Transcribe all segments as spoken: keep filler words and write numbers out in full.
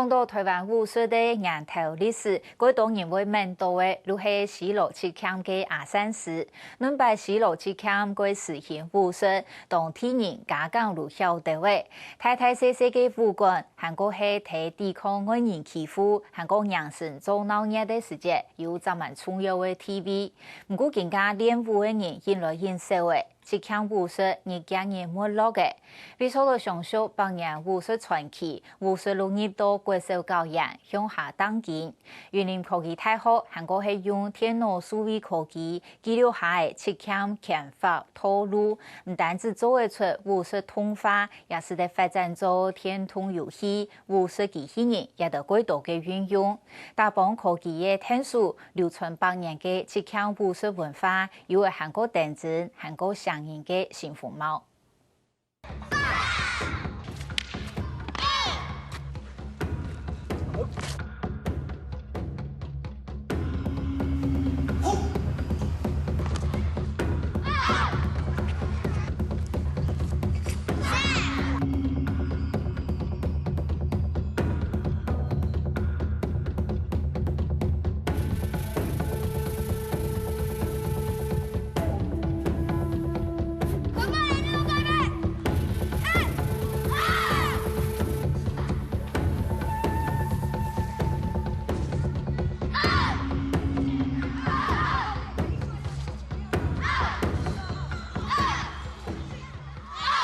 講到臺灣武術个源頭歷史，過多人會愐到个，就係西螺七劍个阿善師。恁擺西螺七劍个實行武術，當地人家家都曉得个。大大細細个武館，還過係在抵抗外人欺負，還過迎神做鬧熱个時節，有正蠻重要个地位。毋過今下練武个人緊來緊少了， 七劍武術日漸日沒落个。為著愛承續百年武術傳奇，武術路入到國小教研，向下釘根。雲林科技大學還過係用電腦數位科技記錄下个七劍拳法套路，毋單止做得出武術動畫，也使得發展做電動遊戲、武術機器人，也得過多个運用。 打幫科技个𢯭手，流傳百年个七劍武術文化，又會還過頂真、還過唌人个新風貌。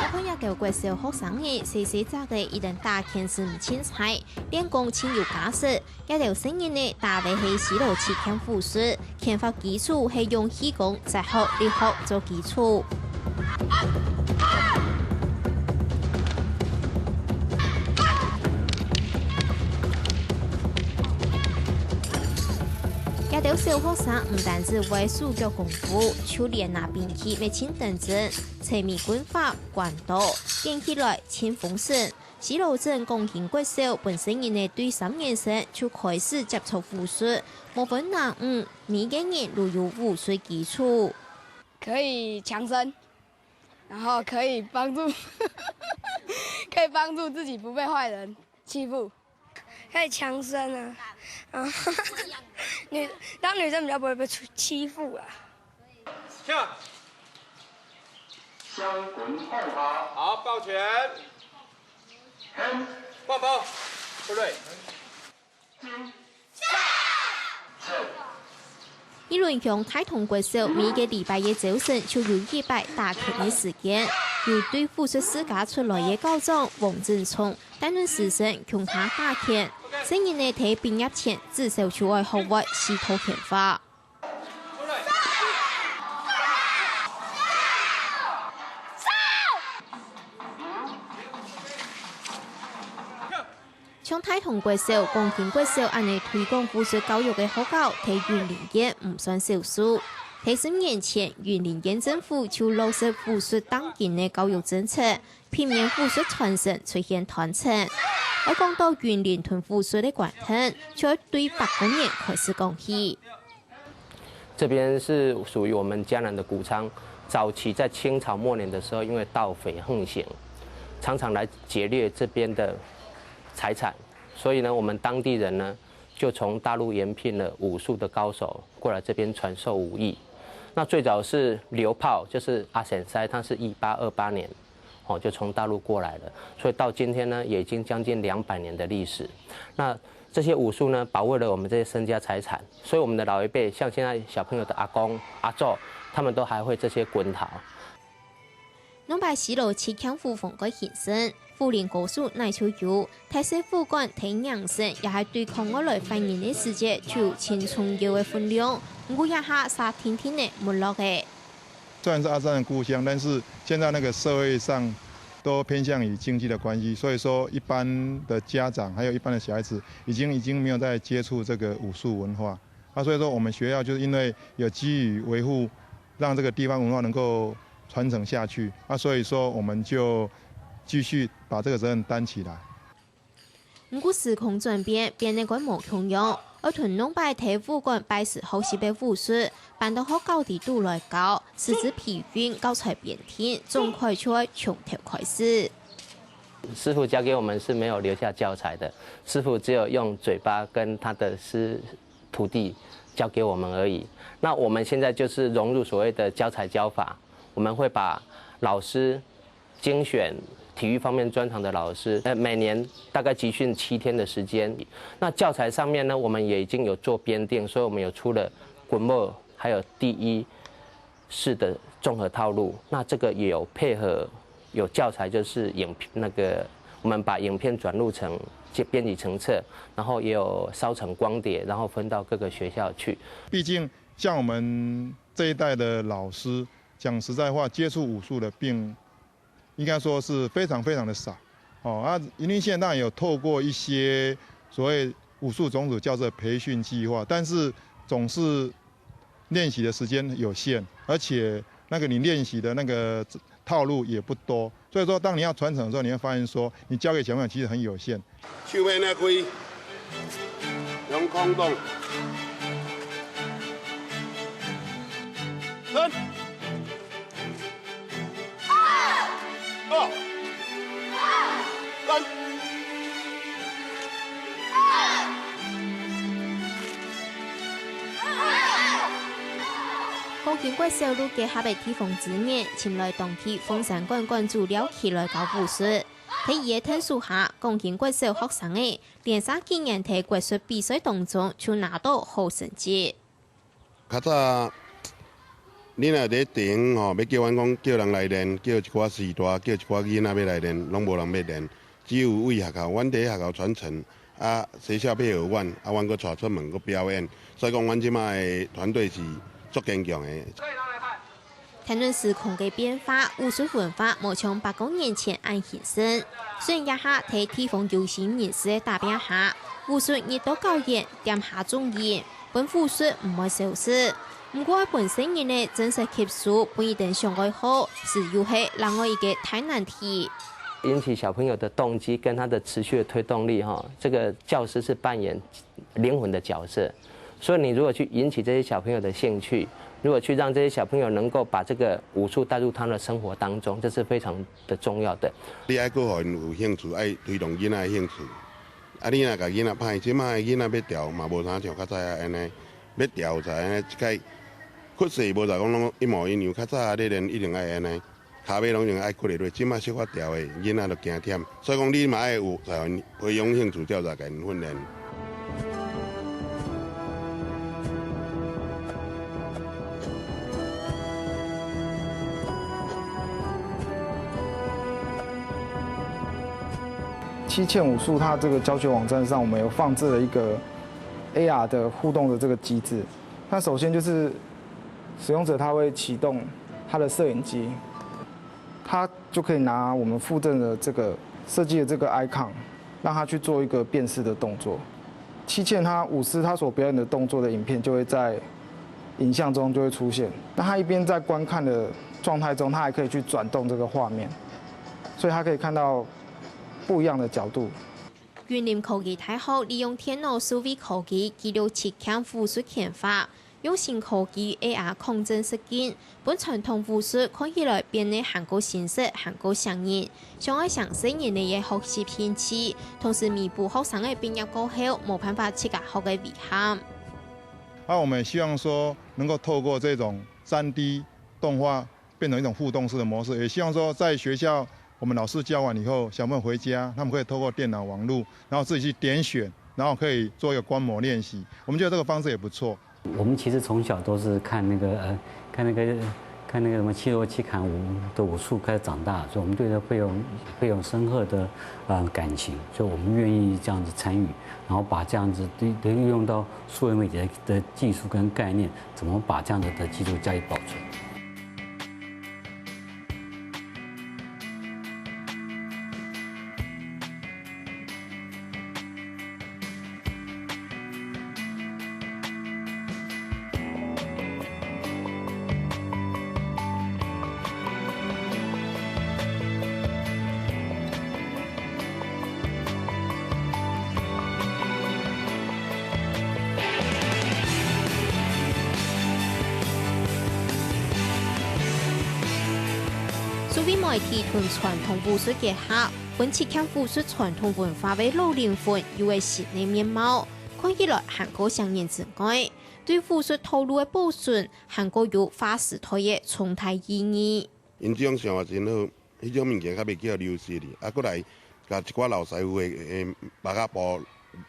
𠊎看這兜國小學生仔，細細隻个已經打拳使毋清彩，練功盡有架勢，這兜細人仔打个係西螺七劍武術，拳法基礎係用氣功、哲學、力學做基礎。 這兜小學生毋單止會手腳功夫，就連拿兵器乜盡頂真，齊眉棍法、關刀，練起來盡風神。西螺鎮廣興國小本身人仔對三年生就開始接觸武術，無分男女，每個人都有武術基礎。可以強身，然後可以幫助，可以幫助自己不被壞人欺負。 可以強身啊，然後女，讓女生比較不會被欺，欺負啊。下。香滚后爬。好，抱拳。嘿。放包。不对。金。下。 二崙鄉大同國小每個禮拜个朝晨就有一擺打拳个時間，由對武術世家出來个校長黃振聰帶領師生共下打拳。細人仔在畢業前至少就愛學會四套拳法。 像大同國小、廣興國小恁呢推廣武術教育个學校，在雲林縣毋算少數。在十年前，雲林縣政府就落實武術釘根个教育政策，避免武術傳承出現斷層。愛講到雲林同武術个關係，就愛對百過年開始講起。 這邊是屬於我們嘉南的穀倉。早期在清朝末年的時候，因為盜匪橫行，常常來劫掠這邊的財產，所以呢，我們當地人呢，就從大陸延聘了武術的高手過來這邊傳授武藝。那最早是劉炮，就是阿先師，他是一八二八年，哦，就從大陸過來了，所以到今天呢，也已經將近兩百年的歷史。那這些武術呢，保衛了我們這些身家財產，所以我們的老一輩，像現在小朋友的阿公、阿祖，他們都還會這些滾桃。兩擺西螺七劍武風格興盛，武林高手哪就有，大細武館在迎神也係對抗外來犯人个時節，就有盡重要个分量。毋過這下煞定定仔沒落了。 雖然是阿善的故鄉，但是現在那個社會上都偏向於經濟的關係，所以說一般的家長還有一般的小孩子已經，已經沒有在接觸這個武術文化。啊，所以說我們學校就是因為有基於維護，讓這個地方文化能夠傳承下去，啊，所以說我們就繼續把這個責任擔起來。 毋過時空轉變，變得較無共樣，愛同兩擺在武館拜師學習个武術，搬到學校裡肚來教，師資培訓、教材編訂，總概就愛從頭開始。师傅教给我们是没有留下教材的，师傅只有用嘴巴跟他的师徒弟教给我们而已。那我们现在就是融入所谓的教材教法，我们会把老师精选体育方面专长的老师，呃，每年大概集训七天的时间。那教材上面呢，我们也已经有做编定，所以我们有出了滚木，还有第一式的综合套路。那这个也有配合有教材，就是影片那个，我们把影片转录成编辑成册，然后也有烧成光碟，然后分到各个学校去。毕竟像我们这一代的老师，讲实在话，接触武术的并应该说是非常非常的少。哦，啊，云林县当然有透过一些所谓武术种子教师的培训计划，但是总是练习的时间有限，而且那个你练习的那个套路也不多。所以说，当你要传承的时候，你会发现说，你教给小朋友其实很有限。手要拿开，用空档。伸。二。三。光景國小路結合个地方資源，尋來當地鳳山館館主廖奇來教武術。在佢个𢯭手下，光景國小學生仔 連續幾年在國術比賽當中就拿到好成績。較早，你若佇地方吼，要叫阮講叫人來練，叫一寡序大，叫一寡囡仔要來練，攏無人要練。只有為學校，阮佇學校傳承，啊，學校配合阮，啊，阮閣帶出門閣表演。所以講，阮這擺个團隊是足堅強的。 聽論時空个變化，武術文化無像百過年前恁興盛。雖然這下在地方有心人士个打拚下，武術日到九月店下種人，分武術毋會消失。毋過愛分細人仔正式吸收，分佢等想愛學，實又係另外一個大難題。引起小朋友的動機跟他的持續的推動力，哈，這個教師是扮演靈魂的角色。所以你如果去引起這些小朋友的興趣，如果去讓這些小朋友能夠把這個武術帶入他的生活當中，這是非常的重要的。你愛顧予𪜶有興趣，愛推動囡仔的興趣。啊，你若共囡仔歹，這馬的囡仔要調嘛無啥像較早啊按呢，要調才按呢，一概屈勢無就講攏一模一樣，較早啊咧練一定愛按呢。 跤尾攏用愛骨力落，這馬小可調的，囡仔都驚忝。所以講，你嘛愛有才華，培養興趣，才有才共𪜶訓練。七茜武術它這個教學網站上，我們有放置了一個A R的互動的這個機制。那首先就是使用者他會啟動他的攝影機，他就可以拿我們附贈的這個設計的這個 icon，讓他去做一個辨識的動作。七茜他舞獅他所表演的動作的影片就會在影像中就會出現。那他一邊在觀看的狀態中，他還可以去轉動這個畫面，所以他可以看到不一樣的角度。雲林科技大學利用電腦數位科技記錄七茜武術拳法， 用新科技A R擴增實境，分傳統武術看起來變得還過新式、還過生人，像愛成細人仔个學習興趣，同時彌補學生仔畢業過後無辦法自家學个遺憾。啊，我們也希望說，能夠透過這種三D動畫變成一種互動式的模式，也希望說，在學校我們老師教完以後，小朋友回家，他們可以透過電腦網路，然後自己去點選，然後可以做一個觀摩練習。我們覺得這個方式也不錯。 我們其實從小都是看那個呃，看那個看那個什麼七落七砍五的武術開始長大，所以我們對這非常非常深刻的呃感情，所以我們願意這樣子參與，然後把這樣子的的運用到數位媒體的的技術跟概念，怎麼把這樣子的技術加以保存。 數位媒體同傳統武術結合，分七劍武術傳統文化个老靈魂有个新个面貌，看起來還過像人之外，對武術道路个保存還過有劃時代个重大意義。𪜶這種想法真好，彼種物件較袂叫流失哩。啊，過來，共一寡老師傅个，誒，把仔布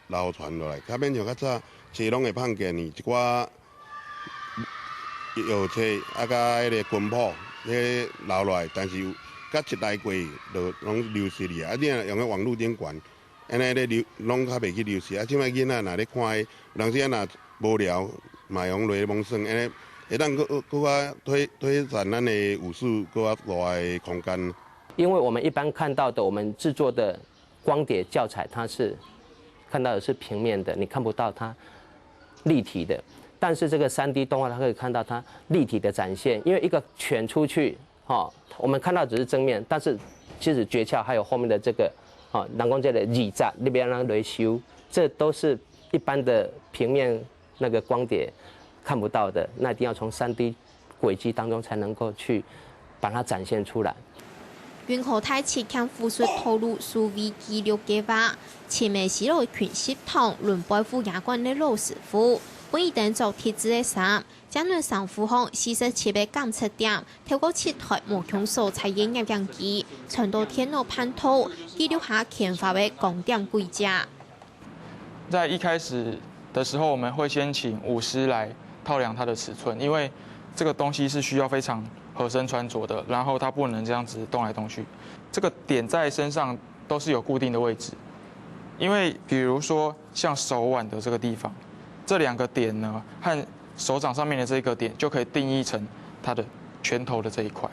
流傳落來，較免像較早，冊攏會拍毋見哩，一寡藥冊啊，佮彼个軍譜，彼留落來，但是有，佮一代過就攏流失哩啊。啊，你若用个網路頂懸， 按呢咧流，攏較袂去流失。啊，這擺囡仔若咧看的，有當時仔若無聊，嘛會用落去摸索，按呢會當閣，閣較推，推展咱的武術閣較大的空間。因為我們一般看到的，我們製作的光碟教材，它是看到的是平面的，你看不到它立體的。但是這個三D動畫，它可以看到它立體的展現，因為一個拳出去， 哈，我們看到只是正面，但是其實訣竅還有後面的這個，哈，人講這個二節，你欲按怎來收，這都是一般的平面那個光碟看不到的，那一定要從三D軌跡當中才能夠去把它展現出來。雲科大七劍武術道路數位記錄計畫，尋个係來群集堂、崙背武術館个老師傅，分佢等著特製个衫， 將兩三戶項四十七个檢測點，透過七台無共所在个攝影機，傳到電腦判圖，記錄下拳法个光點軌跡。在一開始的時候，我們會先請舞獅來套量它的尺寸，因為這個東西是需要非常合身穿着的，然後它不能這樣子動來動去。這個點在身上都是有固定的位置，因為比如說像手腕的這個地方，這兩個點呢和手掌上面的這個點就可以定義成它的拳頭的這一塊。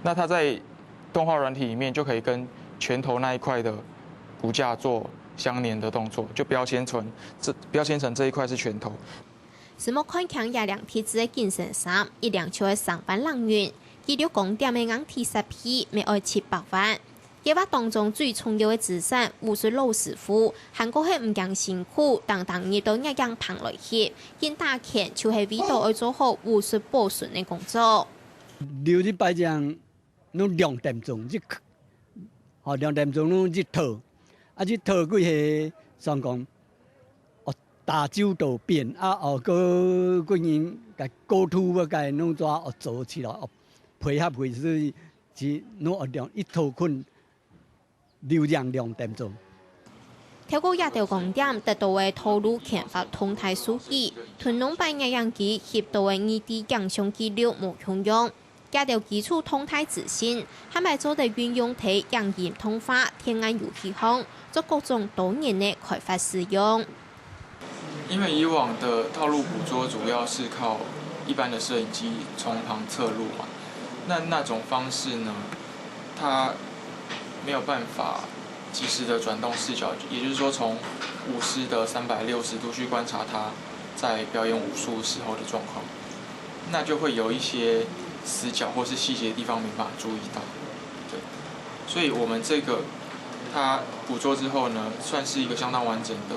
那它在動畫軟體裡面就可以跟拳頭那一塊的骨架做相連的動作，就標籤成這標籤成這一塊是拳頭。承蒙看輕這領特製个緊身衫，一領就愛三萬零銀，記錄光點个硬體設備乜愛七百萬。計畫當中最重要个資產，武術老師傅，還過係毋驚辛苦，當當日到月影棚來翕，緊打拳就係為著愛做好武術保存个工作。留一擺正，攏兩點鐘一，吼，兩點鐘攏一套，啊，一套過去，算講，哦，打九都變，啊，哦，個個人个高度要該弄抓哦做起來，哦，配合回去，是弄哦兩一套困。 流量兩點鐘。透過這兜光點得到个道路拳法動態數據，同兩擺攝影機翕到个二D影像記錄無共樣。這兜基礎動態資訊，還愛做得運用在影音動畫、電玩遊戲項，做各種多元个開發使用。 因為以往的套路捕捉主要是靠一般的攝影機從旁側錄嘛，那那種方式呢，它沒有辦法及時的轉動視角，也就是說從舞獅的三百六十度去觀察它在表演武術時候的狀況，那就會有一些死角或是細節的地方沒辦法注意到。對，所以我們這個它捕捉之後呢，算是一個相當完整的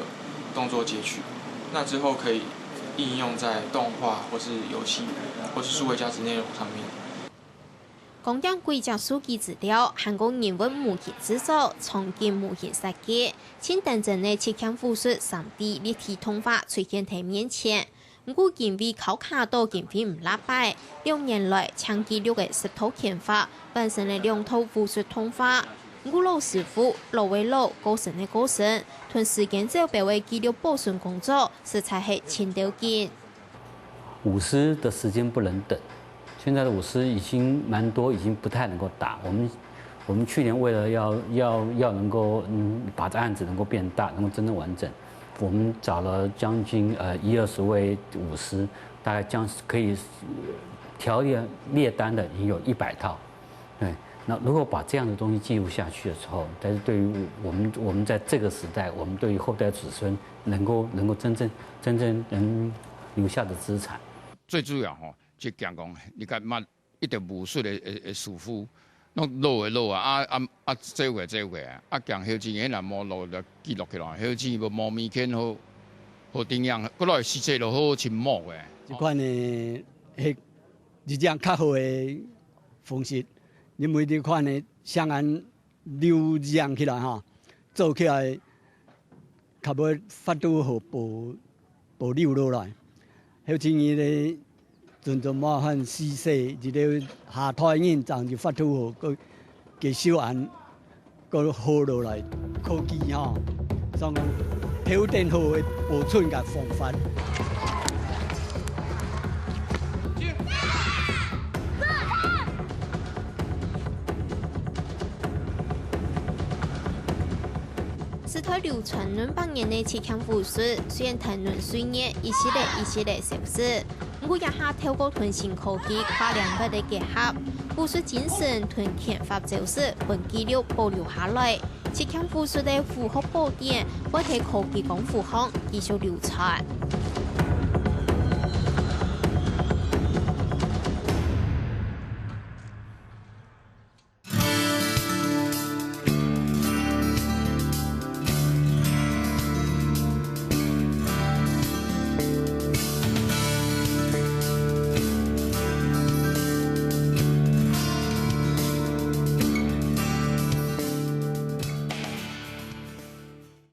動作截取。那之後可以應用在動畫或是遊戲或是數位價值內容上面。光點軌跡數據資料，還過人物模型製作、場景模型設計，盡等真个七劍武術三D立體動畫出現在面前。毋過因為考卡到經費毋罅擺，六年來淨記錄个十套拳法，完成了兩套武術動畫。毋過老師傅，老个老，過身个過身，同時間走標个記錄保存工作， 實在係盡鬥緊。舞獅的時間不能等，現在的舞獅已經蠻多，已經不太能夠打。我們我們去年為了要要要能夠嗯把這案子能夠變大，能夠真正完整，我們找了將近呃一二十位舞獅，大概將可以條列列單的已經有一百套。 对，那如果把这样的东西记录下去的时候，但是对于我们我们在这个时代，我们对于后代子孙能够能够真正真正能留下的资产，最主要吼，就讲讲你看嘛，一个武术的的的师傅，弄老的老啊，啊啊啊，这个这个啊，啊讲后生个人无老就记录起来，后生无无物件好好顶样，过来实际就好沉默个。这款的迄一样较好的方式，因为这款的双安留影起來哈，做起來較會發都好保保留落來。後生人咧，陣陣麻煩時勢，一个下代人正就發都好，个个手案个好落來，科技吼，算講頭等好个保存个方法。 時代流傳兩百年个七強武術，雖然大輪歲月一息仔一息仔消失，毋過這下透過同新科技跨領域个結合，武術精神同拳法招式分紀錄保留下來。七強武術个武學寶典會在科技江湖項繼續流傳。